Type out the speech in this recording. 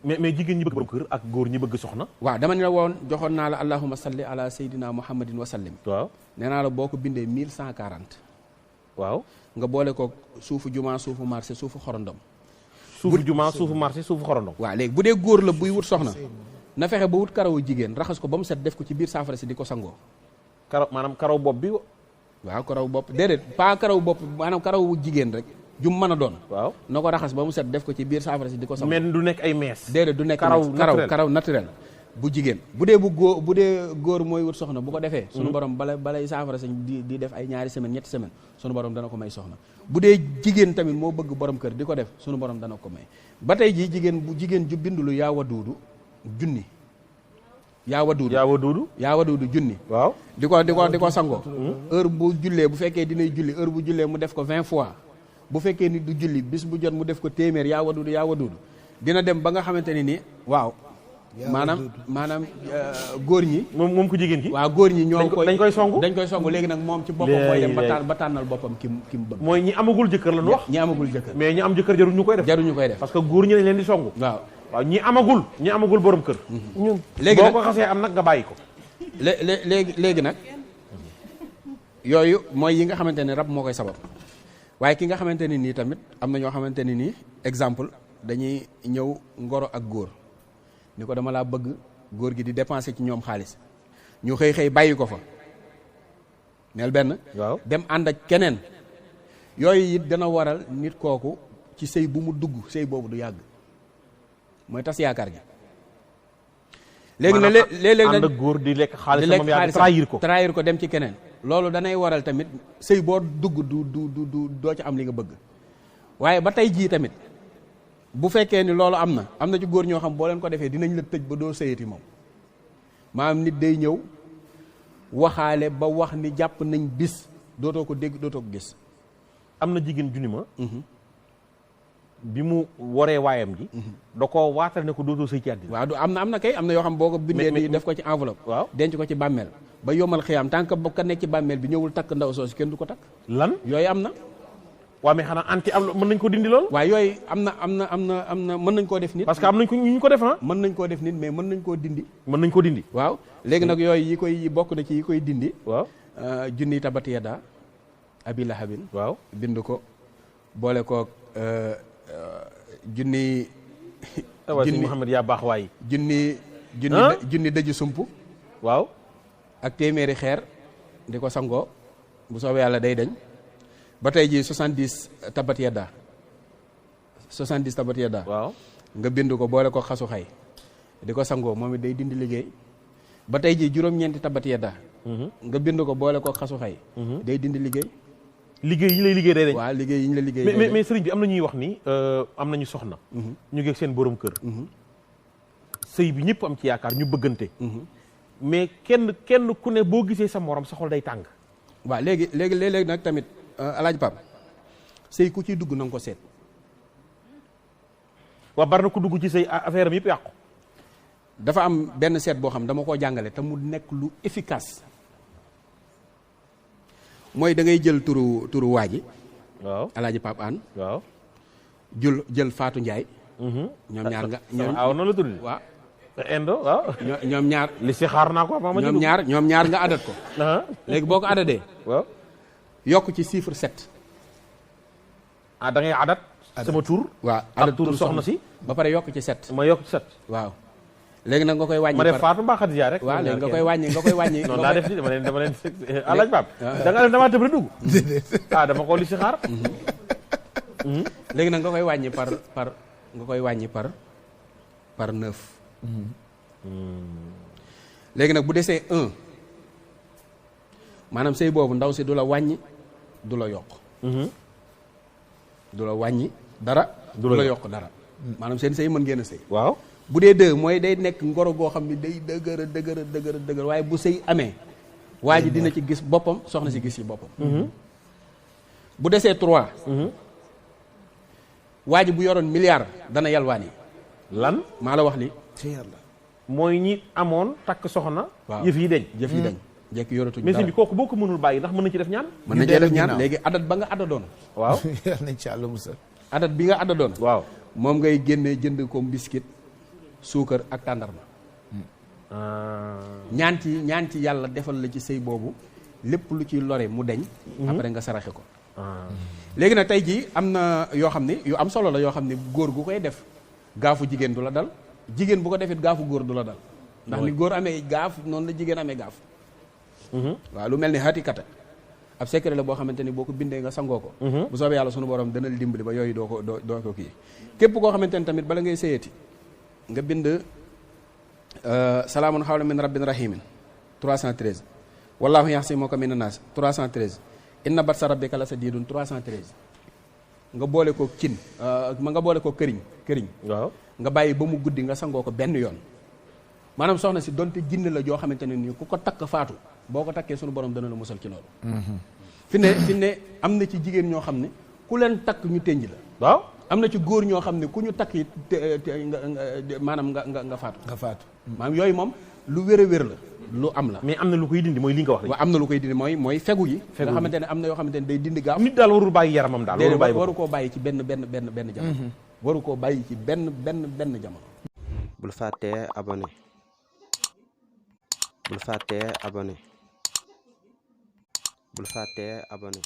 mais jigéen ñi bëgg borom kër ak góor ñi bëgg soxna. waaw dama ne la woon joxoon naa la allahumma salli ala sayyidina muhammadin wa sallim. waaw nee naa la boo ko bindee 1140. waaw nga boole ko suufu juma suufu marché suufu xorondom. suufu juma suufu marché suufu xorondom. waaw léegi bu dee góor la buy wut soxna. na fexe ba wut karawu jigéen raxas ko ba mu set def ko ci biir saafara si di ko sangoo. maanaam karaw bopp bi. waaw karaw bopp déedéet pas karaw bopp maanaam karawu jigéen rek. jum mën a doon. waaw na ko raxas ba mu set def ko ci biir saafara si di ko sangoo. mais du nekk ay mees. déedéet du nekk karaw naturel. bu jigéen bu dee góor mooy wut soxna bu ko defee. sunu borom balay saafara si di def ay ñaari semaine ñetti semaine sunu borom dana ko may soxna. bu dee jigéen tamit moo bëgg borom kër di ko def sunu borom dana ko may ba tey jii jigéen ju bindulu yaa waduudu junni. yaa waduudu junni. waaw di ko sangoo. heure bu jullee bu fekkee dinay julli heure bu jullee mu def ko 20 fois. bu fekkee ni du julli bis bu jot mu def ko téeméer yaa waduudu dina dem ba nga xamante ni nii waaw. maanaam góor ñi. moom ko jigéen ki. waaw góor ñi ñoo koy dañ koy songu léegi nag moom ci boppam mooy dem ba tànnal boppam ki mu bëgg. mooy ñi amagul jëkkër la ñu wax. ñi amagul jëkkër mais ñi am jëkkër jaruñu koy def. parce que góor ñi lañ leen di songu. waaw ñi amagul borom kër. ñun léegi boo ko xasee am nag nga bàyyi ko. léegi nag yooyu mooy yi nga xamante ne rab moo koy sabab waaye ki nga xamante ne nii tamit am na ñoo xamante ne nii exemple dañuy ñëw ngoro ak góor ni ko dama laa bëgg góor gi di dépenser ci ñoom xaalis ñu xëy bàyyi ko fa neel benn. waaw dem ànd ak keneen yooyu it dana waral nit kooku ci sëy bu mu dugg sëy boobu du yàgg mooy tas yaakaar gi. léegi nag léeg-léeg ànd ak góor di lekk xaalis trahir ko dem ci keneen. loolu danay waral tamit sëy boo dugg du doo ci am li nga bëgg waaye ba tey jii tamit bu fekkee ni loolu am na ci góor ñoo xam boo leen ko defee dinañ la tëj ba doo sëyati moom maanaam nit day ñëw waxaale ba wax ni jàpp nañ bis dootoo ko dégg dootoo ko gis. am na jigéen junni ma bi mu waree waayam ji da koo waatal ne ko dootoo sëy ci àddina. waaw du am na kay am na yoo xam boo ko bindee nii def ko ci enveloppe. waaw denc ko ci bàmmeel ba yomal xiyaam tant que ba ka nekk ci bàmmeel bi ñëwul takk ndaw soosu kenn du ko takk. lan yooyu am na. waaw mais xanaa mën nañ ko dindi lool. waaw yooyu am na mën nañ koo def nit. parce que am nañ ko ñu ko def mën nañ koo def nit mais mën nañ koo dindi. mën nañ ko dindi. waaw léegi nag yooyu yi bokk na ci yi koy dindi. waaw junni tabat yada abi lahabin. waaw bind ko boole koog junni. junni Muhammad yaa baax waay. junni dëju sump. waaw. ak téeméeri xeer di ko sangoo bu soobee yàlla day dañ ba tey jii 70 tabat yadda 70 tabat yadda waaw nga bind ko boole ko xasu xay di ko sangoo moom it day dindi liggéey ba tey jii juróom-ñeenti tabat yadda nga bind ko boole ko xasu xay day dindi liggéey yi ñu lay liggéey day dañ. waaw liggéey yi ñu la liggéey mais sëriñ bi am na ñuy wax ni am nañu soxna ñu ngi ak seen borom kër sëy bi ñëpp am ci yaakaar ñu bëggante mais kenn ku ne boo gisee sa morom sa xol day tàng. waaw léegi nag tamit Alaaji Pap sëy ku ciy dugg na nga ko seet. waaw bari na ku dugg ci sëy affaire am yëpp yàqu. dafa am benn seet boo xam dama koo jàngale te mu nekk lu efficace mooy da ngay jël turu waa ji. waaw Alaaji Pap An. waaw jël Fatou Ndiaye. ñoom ñaar nga waaw noonu la tudd. waaw. Indo waaw. ñoom ñaar. li si xaar naa ko ñoom ñaar nga adat ko. léegi boo ko adadee. waaw. yokk ci chiffre 7. da ngay adat. sama tur. waaw adat tur soxna si. ba pare yokk ci 7. ma yokk ci 7. waaw. léegi nag nga koy wàññi. ma def Fatou mbaa Khadija rek. waaw léegi nga koy wàññi. non daa def ni dama leen Alaaji Pape. da nga leen damaa tëb rek dugg. dama ko li si xaar. léegi nag nga koy wàññi par 9. léegi nag bu desee 1 maanaam sëy boobu ndaw si du la wàññi du la yokk. du la wàññi dara. du la yokk dara. maanaam seen sëy mën ngeen a sëy. waaw bu dee 2 mooy day nekk ngoro goo xam ne day dëgër waaye bu sëy amee. waa ji dina ci gis boppam soxna si gis ci boppam. bu desee 3. waa ji bu yoroon milliard dana yalwaani. lan maa la wax li mooy ñi amoon takk soxna. waaw yëf yi dañ. jekki yoratuñ mais bi kooku boo ko mënul bàyyi ndax mën na ci def ñaan. mën na ci def ñaan léegi adat ba nga adadoon. waaw adat bi nga adadoon. waaw moom ngay génnee jënd ko biscuit suukar ak tàndarma ñaan ci yàlla defal la ci sëy boobu lépp lu ci lore mu deñ après nga saraxe ko léegi nag tey jii am na yoo xam ne yu am solo la yoo xam ne góor gu koy def gaafu jigéen du la dal jigéen bu ko defit gaafu góor du la dal ndax ni góor amee gaaf noonu la jigéen amee gaaf waaw lu mel ni xaati kata ab secret la boo xamante ni boo ko bindee nga sangoo ko bu soobee yàlla sunu borom dana la dimbali ba yooyu doo ko kii képp koo xamante ni tamit bala ngay sëyati nga bind salaamun xawlan min rabbin rahimin 313 wallahu yaxsimuka mina naas 313 inna batsa rabbika la sadiidun 313 nga boole ko cin nga boole ko këriñ waaw nga bàyyi ba mu guddi nga sangoo ko benn yoon maanaam soxna si donte jinne la joo xamante ne nii ku ko takk faatu boo ko takkee sunu borom dana la musal ci loolu fi ne am na ci jigéen ñoo xam ne ku leen takk ñu tënj la waaw am na ci góor ñoo xam ne ku ñu takk maanaam nga faatu maanaam yooyu moom lu wér a wér la lu am la mais am na lu koy dindi mooy li nga wax waaw am na lu koy dindi mooy fegu yi nga xamante ne am na yoo xamante ne day dindi gaaf nit daal warul bàyyi yaramam daal waru koo bàyyi ci benn jamono waru koo bàyyi ci benn jamono bul fàttee abonné bul fàttee abonné